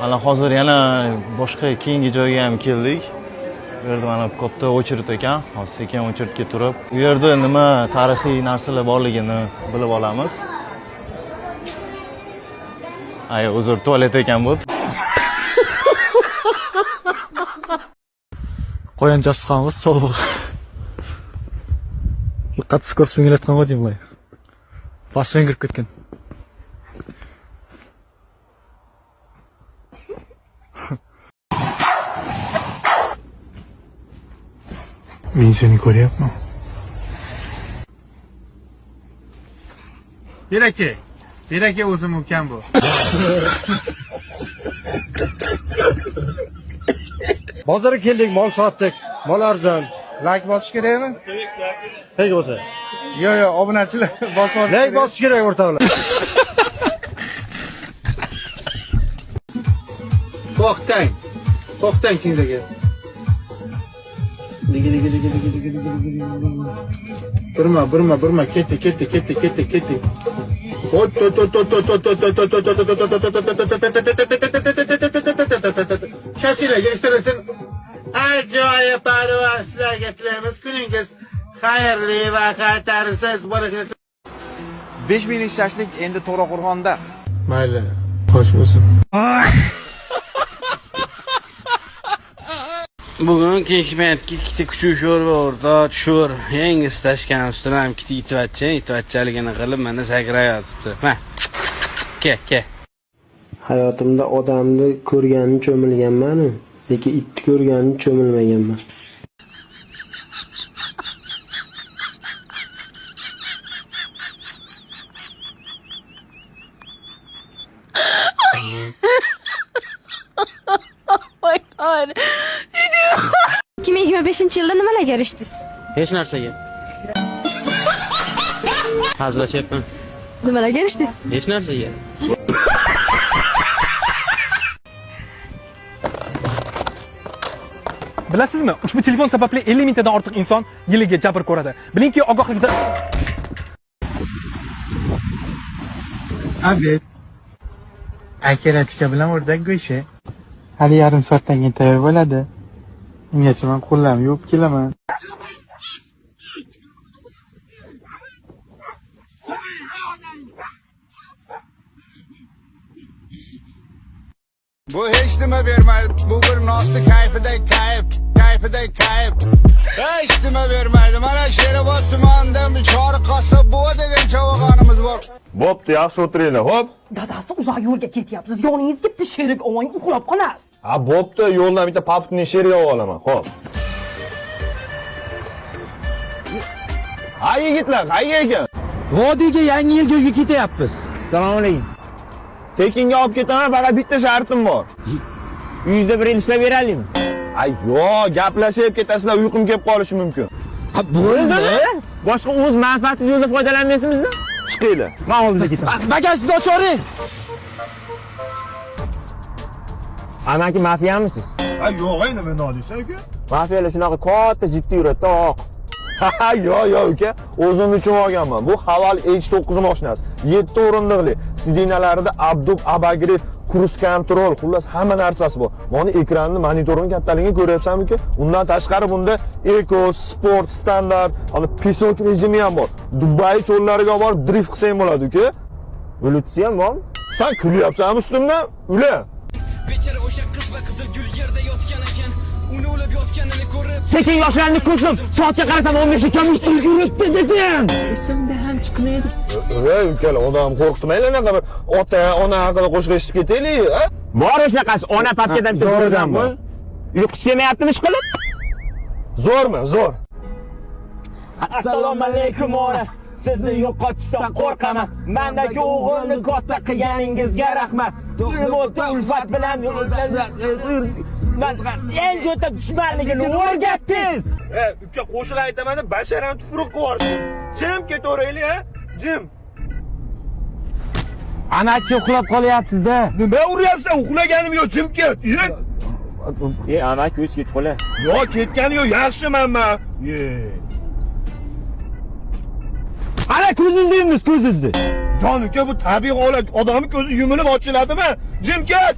Mana hozir yana boshqa keyingi joyga ham keldik. Bu yerda mana katta очередь ekan. Hozir sekin очередь ga turib, u yerda nima tarixiy narsalar borligini bilib olamiz. Ay, uzr, tualet ekan bu. Қоян жасқан ғой сол. Қатты скоростьпен келе жатқан ғой деймін, былай басымен кіріп кеткен. Men seni ko'ryapman. Beraka. Beraka, o'zim ukam bu. Bozorga keldik, mol sotdik. Mol arzon. Like bosish kerakmi? Pek bo'lsa. Yo'q, yo'q, obunachilar bosib olish Like kerak. bosish kerak, o'rtoqlar. To'xtang. To'xtang, kingdagi. Digi digi digi digi digi digi digi digi. Burma, burma, burma, ketdi, ketdi, ketdi, ketdi, ketdi. Ot tot tot tot tot tot tot tot tot tot tot tot tot tot. Shasila yig'ishtirilsin. Ajoyib parvoz sizlarga tilaymiz. Kuningiz xayrli va xatarsiz bo'lishini 5 minglik shashlik endi To'raqo'rg'onda. Mayli, xo'sh bo'lsin. Bugun kechki paytga ikkita kuchuk sho'rva o'rtoq tushur. Yangi stashkan ustidan ham ikkita itvatcha, itvatchaligini qilib mana sakrayotibdi. Ma. Ke, ke. Hayotimda odamni ko'rganim cho'milganmanu, lekin itni ko'rganim cho'milmaganman. My God. 2025 yilda nimalarga erishdingiz? Hech narsaga. Hazillashyapman. Nimalarga erishdingiz? Hech narsaga. Bilasizmi, ushbu telefon sababli 50 mingtadan ortiq inson yiliga jabr ko'radi. Bilingki, ogohlikda Обед. Akarachka bilan o'rdak go'shti. Hali yarim soatdan keyin tayyor bo'ladi. Ungacha men qo'llarimni yuvib kelaman. Bu hech nima bermaydi. Bu bir nosni kayfida kayf, kayfida kayf. Hech nima bermaydi. Mana Sherobod tumanida Choriq qassob buva degan chavag'onimiz bor. Bo'pti, yaxshi o'tiringlar, xo'p? Dadasi, uzoq yo'lga ketyapsiz. Yoningizga bitta sherik oling, uxlab qolasiz. Ha, bo'pti, yo'ldan bitta попутный sherik olib olaman, xo'p. Ha, yigitlar, qayerga ekan? Vodiyga yangi yilga uyga ketyapmiz. Assalomu alaykum. Tekinga olib ketaman, faqat bitta shartim bor. Uyingizda bir yil ishlab beraylikmi? Ay, yo'q, gaplashib ketasizlar, uyqum kelib qolishi mumkin. Ha, bo'ldi. Boshqa o'z manfaatingiz yo'lida foydalanmaysizmi? Chiqinglar. Men oldida ketaman. Bagajni ochoring. Amaki, mafiyamisiz? Ha, yo'q, endi nima deysan, uka? Mafiyalar shunaqa katta jiddiy yuradi, oq. Ha, yo'q, yo'q, uka, o'zim uchun olganman. Bu Haval H9 mashinasi. 7 o'rindiqli. Sidinalarida abdub, abagriff, cruise control, xullas hamma narsasi bor. Mana ekranni, monitorini kattaligini ko'ryapsanmi, uka? Undan tashqari bunda eco, sport, standart, hali pesok rejimi ham bor. Dubay cho'llariga olib borib drift qilsang bo'ladi, uka. Bluetooth ham bormi? San kulyapsanmi ustimdan? Ula. Bechara o'sha qiz va qizil gul yerda yotgan ekan. Uni o'lib yotganini ko'rib Sekin yoshlarni ko'zim, soatga qarasam 15 kam yuribdi dedim. Esimda ham chiqmaydi. Ey, ukalar, odam qo'rqitmanglar, anaqa bir ota, ona haqida qo'shiq eshitib ketaylik, a? Bor o'shaqasi, ona papkadan bitta zo'ridan bor. Uyqusi kelmayaptimi ish qilib? Zo'rmi? Zo'r. Assalomu alaykum, ona. Sizni yo'qotishdan qo'rqaman. Mandagi o'g'ilni katta qilganingizga rahmat. O'lta ulfat bilan el jo'ta dushmanligini o'rgatdingiz. E, uka, qo'shiq aytaman deb basharam tupuruq qilib yuborishdi. Jim ketaveraylik, ha? Jim. Amaki, uxlab qolyapsiz-da. Nima uryapsan? Uxlaganim yo'q, jim ket. Yet. E, amaki, o'z ketib qolar. Yo'q, ketgani yo'q, yaxshiman man. Ye. Ana ko'zingizni yumdingiz, ko'zingizni. Jon uka, bu tabiiy holat. Odamning ko'zi yumilib ochiladimi? Jim ket.